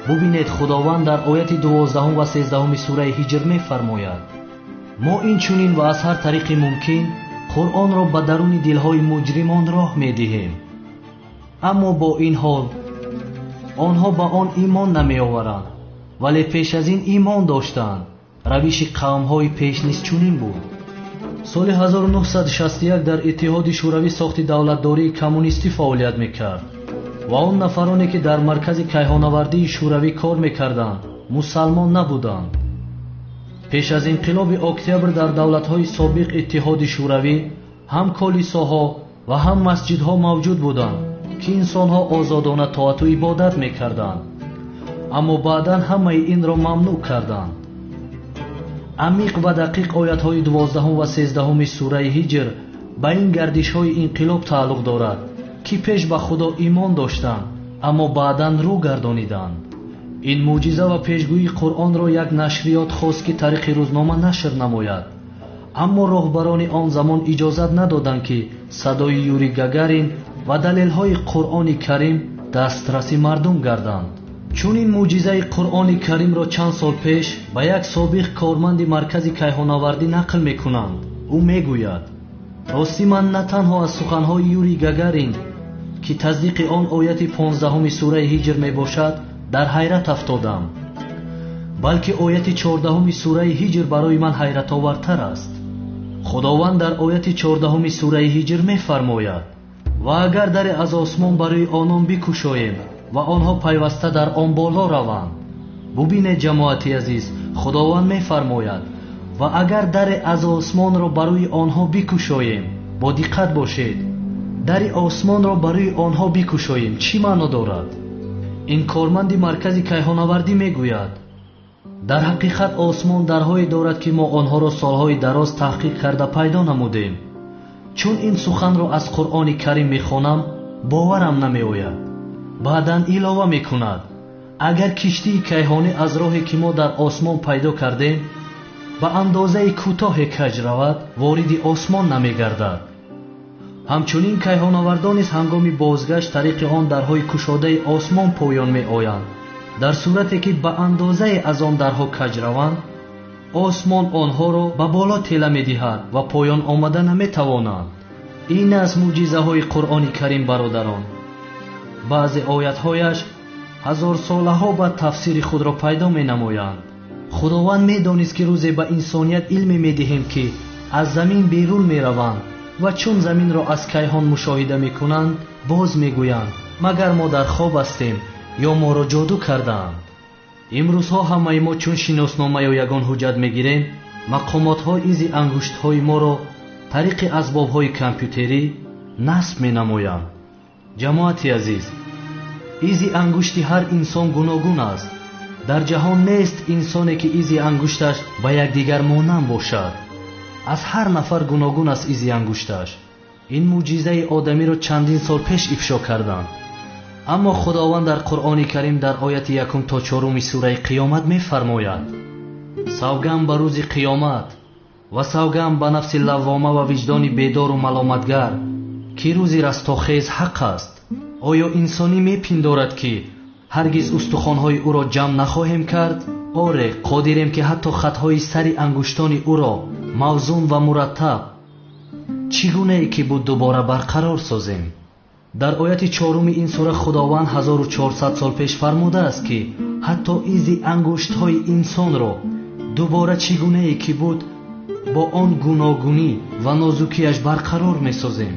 Бубинед, Худованд дар ояти 12 ва 13 сураи Ҳиҷр мефармояд: мо инчунин ва аз ҳар тариқи мумкин Қуръонро ба даруни дилҳои муҷримон роҳ медиҳем, аммо бо ин ҳол онҳо ба он имон намеоваранд, вале пеш аз ин имон доштанд. Равиши қавмҳои пеш низ чунин буд. Соли 1961 дар Иттиҳоди Шӯравӣ сохти давлатдории коммунистӣ фаъолият мекард ва он нафароне ки дар маркази кайҳонавардии Шӯравӣ кор мекарданд мусалмон набуданд. Пеш аз инқилоби октябр дар давлатҳои собиқ Иттиҳоди Шӯравӣ ҳам колисоҳо ва ҳам масҷидҳо мавҷуд буданд, ки инсонҳо озодона тоату ибодат мекарданд, аммо баъдан ҳамаи инро мамнӯъ карданд. Амиқ ва дақиқ оятҳои 12 ва 13 сураи Ҳиҷр ба ин гардишҳои инқилоб тааллуқ дорад, ки пеш ба Худо имон доштанд, аммо баъдан рӯ гардониданд. Ин мӯъҷиза ва пешгӯии Қуръонро як нашриёт хост, ки тариқи рӯзнома нашр намояд. Аммо роҳбарони он замон иҷозат надоданд, ки садои Юрий Гагарин ва далелҳои Қуръони Карим дастраси мардум гарданд. Чун ин мӯъҷизаи Қуръони Каримро чанд сол пеш ба як собиқ корманди маркази кайҳоннавардӣ нақл мекунанд, ӯ мегӯяд: ростӣ ман на танҳо аз суханҳои Юрий Гагарин, ки тасдиқи он ояти 15 сураи Ҳиҷр мебошад, дар ҳайрат афтодам, балки ояти 14 сураи Ҳиҷр барои ман ҳайратовартар аст. Худованд дар ояти 14 сураи Ҳиҷр мефармояд: ва агар даре аз осмон барои онон бикушоем ва онҳо пайваста дар он боло раванд. Бубинед, ҷамоати азиз, Худованд мефармояд: ва агар даре аз осмонро барои онҳо бикушоем. Бо диққат бошед, дари осмонро барои онҳо бикушоем чӣ маъно дорад? Ин корманди маркази кайҳоннавардӣ мегӯяд: дар ҳақиқат осмон дарҳое дорад, ки мо онҳоро солҳои дароз таҳқиқ карда пайдо намудем. Чун ин суханро аз Қуръони Карим мехонам, боварам намеояд. Баъдан илова мекунад: агар киштии кайҳонӣ аз роҳе, ки мо дар осмон пайдо кардем, ба андозаи кӯтоҳе каҷ равад, вориди осмон намегардад. Ҳамчунин кайҳоннавардон низ ҳангоми бозгашт тариқи он дарҳои кушодаи осмон поён меоянд. Дар сурате ки ба андозае аз он дарҳо каҷ раванд, осмон онҳоро ба боло тела медиҳад ва поён омада наметавонанд. Ин аз мӯъҷизаҳои Қуръони Карим, бародарон. Баъзе оятҳояш ҳазорсолаҳо баъд тафсири худро пайдо менамоянд. Худованд медонист, ки рӯзе ба инсоният илме медиҳем, ки аз замин берун мераванд ва чун заминро аз кайҳон мушоҳида мекунанд, боз мегӯянд: магар мо дар хоб ҳастем ё моро ҷоду кардаанд. Имрӯзҳо ҳамаи мо чун шиноснома ё ягон ҳуҷҷат мегирем, мақомотҳо изи ангуштҳои моро тариқи асбобҳои компютерӣ насб менамоянд. Ҷамоати азиз, изи ангушти ҳар инсон гуногун аст. Дар ҷаҳон нест инсоне, ки изи ангушташ ба якдигар монанд бошад. Аз ҳар нафар гуногун аст изи ангушташ. Ин мӯъҷизаи одамиро чандин сол пеш ифшо карданд. Аммо Худованд дар Қуръони Карим дар ояти 1 то 4 сураи Қиёмат мефармояд: савганд ба рӯзи қиёмат ва савганд ба нафси лаввома ва виҷдони бедору маломатгар, ки рӯзи растохез ҳақ аст. Оё инсонӣ мепиндорад, ки ҳаргиз устухонҳои ӯро ҷамъ нахоҳем кард? Оре, қодирем, ки ҳатто хатҳои сари ангуштони ӯро мавзун ва мураттаб чӣ гунае ки буд дубора барқарор созем. Дар ояти 4 ин сура Худованд 1400 сол пеш фармудааст, ки ҳатто изи ангуштҳои инсонро дубора чӣ гунае ки буд бо он гуногунӣ ва нозукиаш барқарор месозем.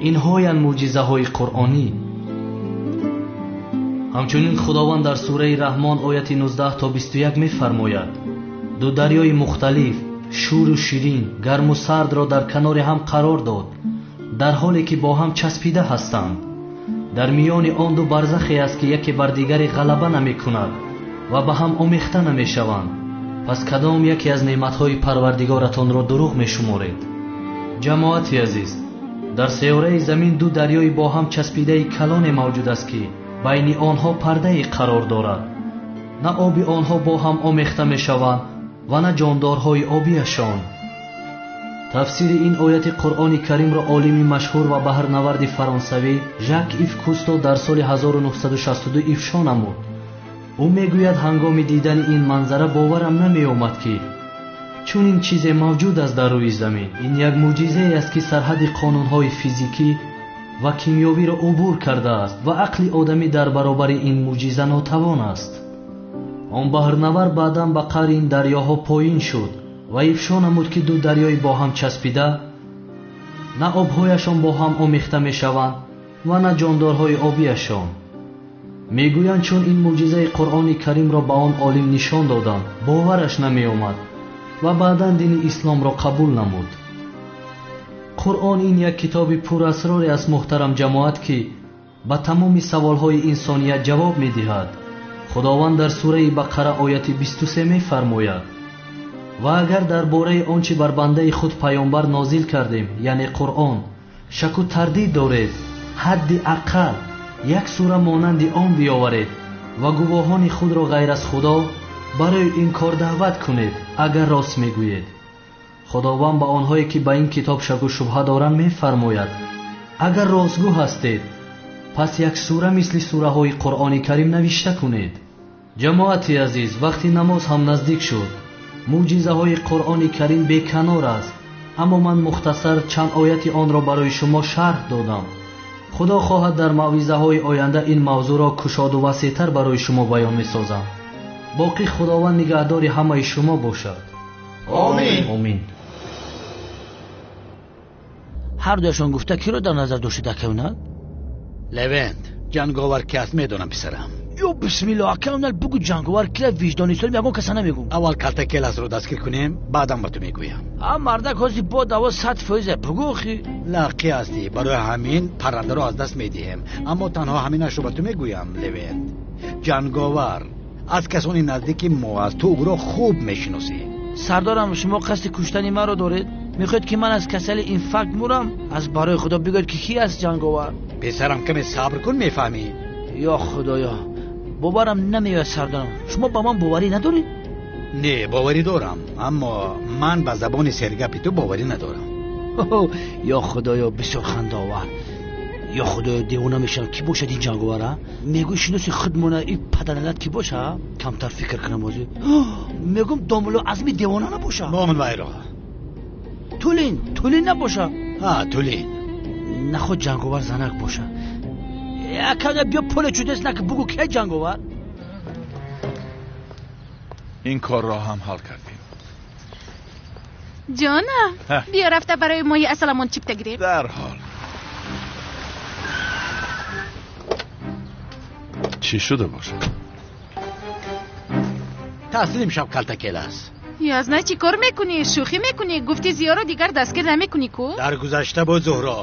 Инҳоянд мӯъҷизаҳои қуръонӣ. Ҳамчунин Худованд дар сураи Раҳмон ояти 19 то 21 мефармояд: ду дарёи мухталиф, шӯру ширин, гарму сардро дар канори ҳам қарор дод, дар ҳоле ки бо ҳам часпида ҳастанд. Дар миёни он ду барзахе аст, ки яке бар дигаре ғалаба намекунад ва ба ҳам омехта намешаванд. Пас кадом яке аз неъматҳои Парвардигоратонро дурӯғ мешуморед? Ҷамоати азиз, дар сайёраи замин ду дарёи бо ҳам часпидаи калоне мавҷуд аст, ки байни онҳо пардае қарор дорад. На оби онҳо бо ҳам омехта мешаванд ва на ҷондорҳои обиашон. Тафсири ин ояти Қуръони Каримро олими машҳур ва баҳрнаварди фаронсавӣ Жак Ив Кусто дар соли 1962 ифшо намуд. Ӯ мегӯяд: ҳангоми дидани ин манзара боварам намеомад, ки чунин чизе мавҷуд аст дар рӯи замин. Ин як мӯъҷизае аст, ки сарҳади қонунҳои физикӣ ва кимиёвиро убур кардааст ва ақли одамӣ дар баробари ин мӯъҷиза нотавон аст. Он баҳрнавар баъдан ба қаъри ин дарёҳо поин шуд ва ифшо намуд, ки ду дарёи бо ҳам часпида на обҳояшон бо ҳам омехта мешаванд ва на ҷондорҳои обиашон. Мегӯянд, чун ин мӯъҷизаи Қуръони Каримро ба он олим нишон доданд, бовараш намеомад ва баъдан дини исломро қабул намуд. Қуръон ин як китоби пурасроре аст, муҳтарам ҷамоат, ки ба тамоми саволҳои инсоният ҷавоб медиҳад. Худованд дар сураи Бақара ояти 23 мефармояд: ва агар дар бораи он чӣ бар бандаи худ паёмбар нозил кардем, яъне Қуръон, шаку тардид доред, ҳадди ақал як сура монанди он биёваред Ва гувоҳони худро ғайр аз Худо барои ин кор даъват кунед, агар рост мегӯед. Худованд ба онҳое ки ба ин китоб шаку шубҳа доранд мефармояд: агар ростгӯ ҳастед, пас як сура мисли сураҳои Қуръони Карим навишта кунед. Ҷамоати азиз, вақти намоз ҳам наздик шуд. Мӯъҷизаҳои Қуръони Карим беканор аст, аммо ман мухтасар чанд ояти онро барои шумо шарҳ додам. Худо хоҳад дар мавъизаҳои оянда ин мавзӯъро кушоду васеътар барои шумо баён месозам. Боқӣ Худованд нигаҳдори ҳамаи шумо бошад. Омин. Омин. Ҳар дуяшон гуфта киро дар назар доштед, акавнал? Левент, ҷанговар ки аст медонам, писарам. Ё бисмилло, акавнал, бугу ҷанговар кира, виҷдони солим ягон каса намегум. Аввал калтакеласро дастгир кунем, баъдам ба ту мегӯям. А мардак ҳози бо даво 100%. Бугу охи. Лақӣ ҳастӣ, барои ҳамин паррандаро аз даст медиҳем. Аммо танҳо ҳаминашро ба ту мегӯям, Левент. Ҷанговар аз касони наздики мо аст, ту ӯро хуб мешиносӣ. Сардорам, шумо қасди куштани маро доред? Мехоҳед ки ман аз касали инфаркт мурам? Аз барои Худо бигӯед ки ки аст ҷанговар? Писарам, каме сабр кун, мефаҳмӣ. Ё Худоё, боварам намеояд сардорам. Шумо ба ман боварӣ надоред? Не, боварӣ дорам, аммо ман ба забони сергапи ту боварӣ надорам. Ё Худоё, бисёр хандаовар. Ё Худоё, девона мешавам. Ки бошад ин ҷанговар? А мегӯй шиноси худмона и паданалат ки боша? Камтар фикр кунам ҳозир. Мегӯм домулло Азми девона набоша. Момин вайро. Тулин, Тулин набоша. Ҳа, Тулин. Наход ҷанговар занак боша. Акада биё поле чудес наки, бугу ке ҷанговар? Ин корро ҳам ҳал кардем. Ҷонам, биё рафта барои моҳи асаламон чипта гирем. Дарҳол. Чӣ шуда бошад? Таслим шав, калтакелас. Язна, чӣ кор мекунӣ? Шӯхӣ мекунӣ? Гуфти Зиёро дигар дастгир намекунӣ ку? Дар гузашта буд, Зуҳро.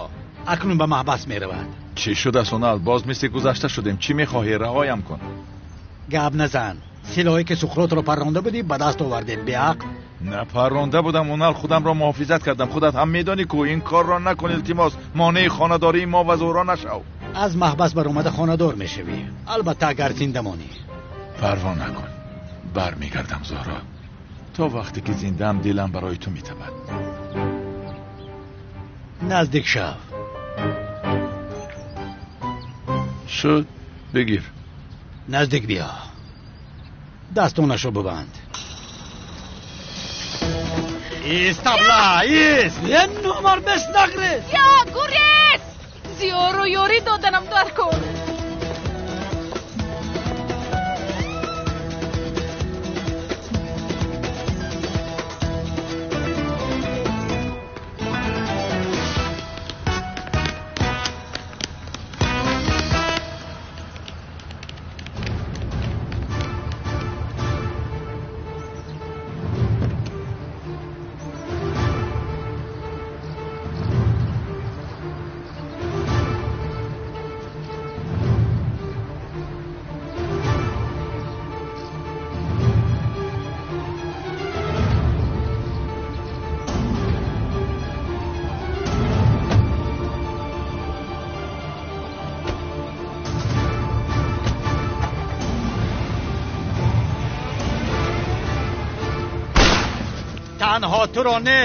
Акнун ба маҳбас меравад. Чӣ шудааст, Унал? Боз мисли гузашта шудем. Чӣ мехоҳӣ? Раҳоям кун. Гап назан. Силоҳе ки Суқротро парронда будӣ ба даст овардем, беақл. Напарронда будам, Унал, худамро муҳофизат кардам. Худат ҳам медонӣ ку. Ин корро накун, илтимос. Монеи хонадории мо ва Зуҳро нашав. Аз маҳбас баромада хонадор мешавӣ, албатта агар зинда монӣ. Парво накун, бармегардам, Зуҳро. То вақте ки зиндаам дилам барои ту метабад. Наздик шав. Шуд, бигир. Наздик биё. Дастонашро бибанд. Ист, табла, ист! Е номарбес нагрез! Я, гурез! Зиёро ёрӣ доданам дар кор. Танҳо туро не,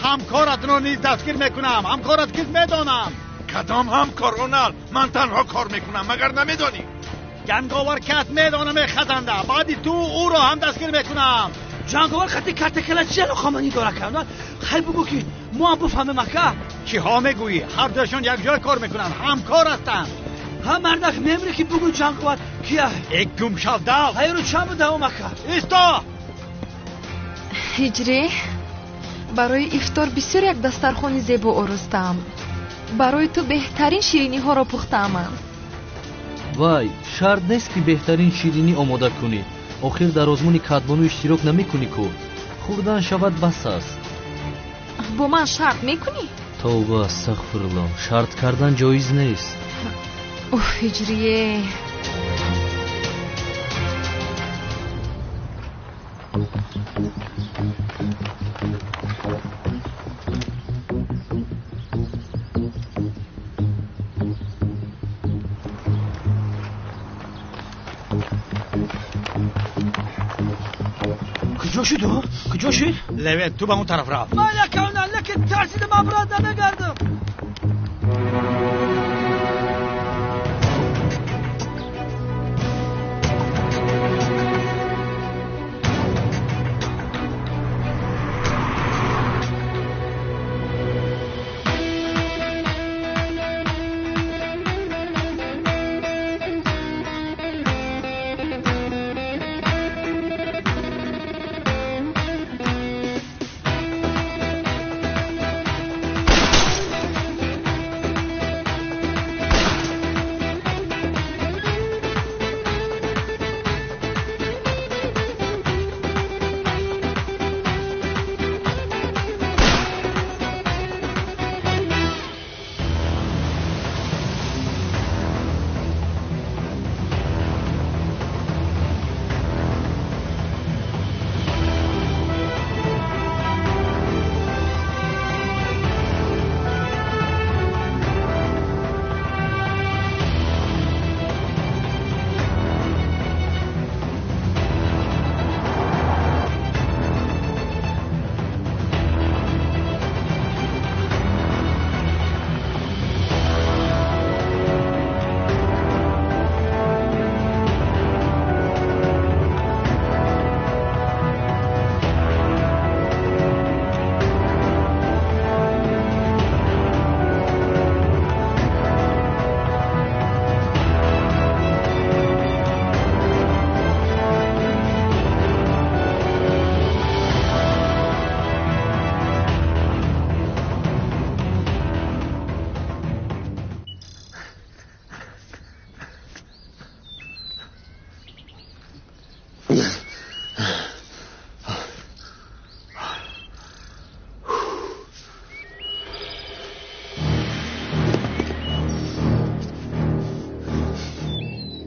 ҳамкоратро низ дастгир мекунам. Ҳамкорат кист медонам. Кадом ҳамкор, Унал? Ман танҳо кор мекунам, магар намедонӣ? Ҷанговар ки аст медонам, хазанда. Баъди ту ӯро ҳам дастгир мекунам. Ҷанговар хати картакела чи алоқамандӣ дорад, Унал? Хай бугӯ ки мо ҳам бифаҳмем, ака. Чиҳо мегӯӣ? Ҳар дуяшон якҷоя кор мекунанд, ҳамкор ҳастанд. Ҳа, мардак мемре ки бугӯ ҷанговар кия. Э, гум шав, дав. Ҳайру чанд будавом, ака? Исто! Ҳиҷрӣ, барои ифтор бисёр як дастархони зебо оростаам. Барои ту беҳтарин шириниҳоро пухтаамам. Вай, шарт нест ки беҳтарин ширинӣ омода кунӣ. Охир дар озмуни кадбону иштирок намекунӣ ку. Хӯрдан шавад бас аст. Бо ман шарт мекунӣ? Тавба, астағфируллоҳ, шарт кардан ҷоиз нест. Уф, Ҳиҷрие. Куҷо шуд ӯ? Куҷо шуд? Левент, ту ба он тараф рафт. Ман якавна, лекин тарсидам, обрат намегардам.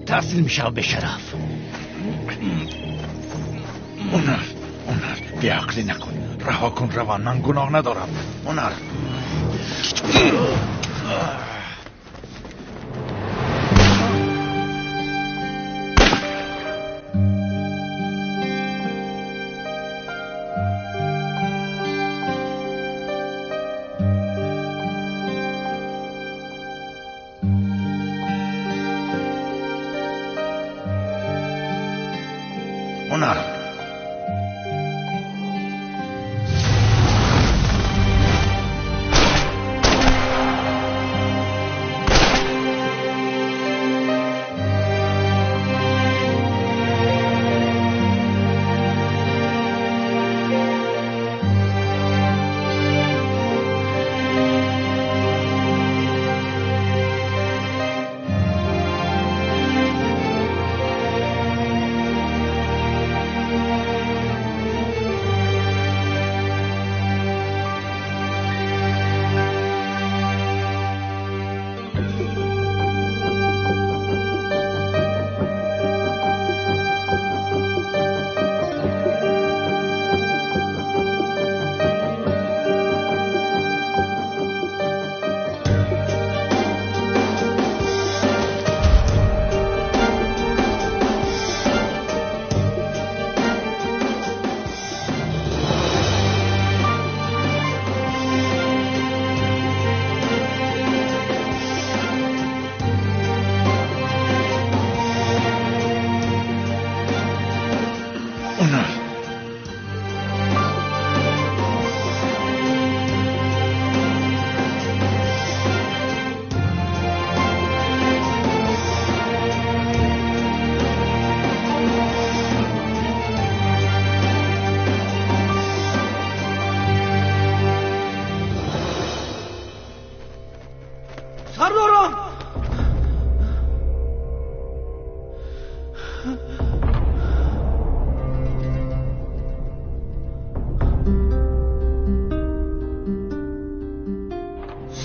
تحصیل میشم به شرف. هنر، هنر، بیعقلی نکن، رها کن روان، من گناه ندارم. هنر. هنر.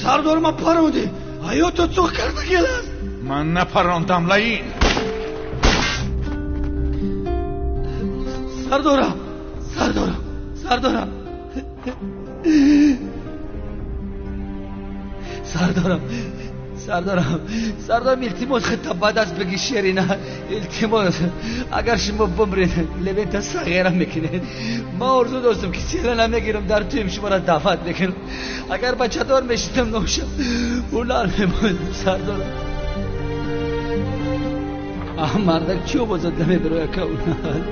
سردار من پروندی ҳаёто цоқ карда келаст. Ман напарондам, лаин. Сардорам, сардорам, сардорам, сардорам, Сардорам, сардорам, илтимос, худта ба даст бигир, Шерина. Илтимос, агар шумо бимред, Левента сағира мекунед. Ман орзу доштам, ки сила намегирам, дар туем шуморо даъват мекунам. Агар бачадор мешидам, ношам ҳунар мемондам, сардорам. Мардак чӣ овозад намебирояд, каунал?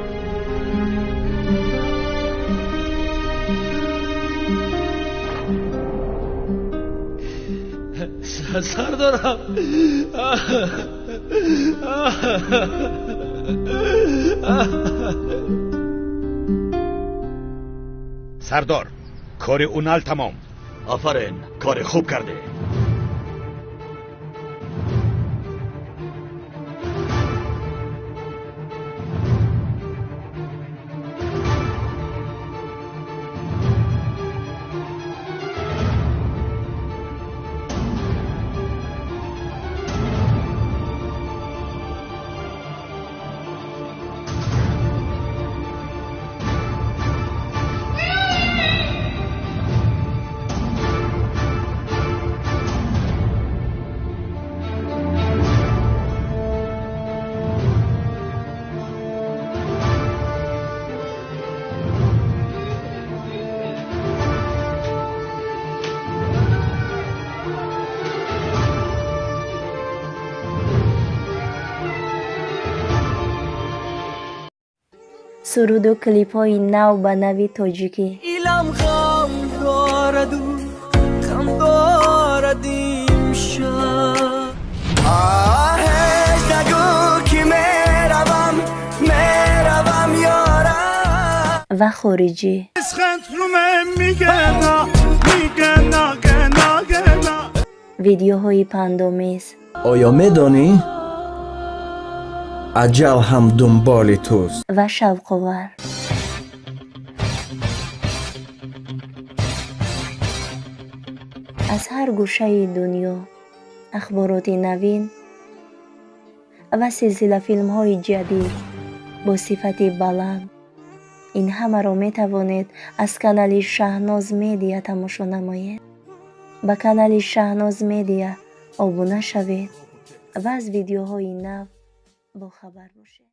Сардорам, сардор, кори Унал тамом. Офарин, кори хуб кардӣ. Суруду клипҳои нав ба нави тоҷикӣ. Илам ғам дораду ғам дорад имшаб. Ҳеҷ нагӯ, ки меравам, меравам, ёра. Ва хориҷӣ. Видеоҳои пандомез. Оё медонӣ, аҷал ҳам дунболи туст? Ва шавқовар. Аз ҳар гӯшаи дунё ахбороти навин ва силсилафилмҳои ҷадид бо сифати баланд. Ин ҳамаро метавонед аз канали Шаҳноз Медиа тамошо намоед. Ба канали Шаҳноз Медиа обуна шавед ва аз видеоҳои нав бохабар бошед.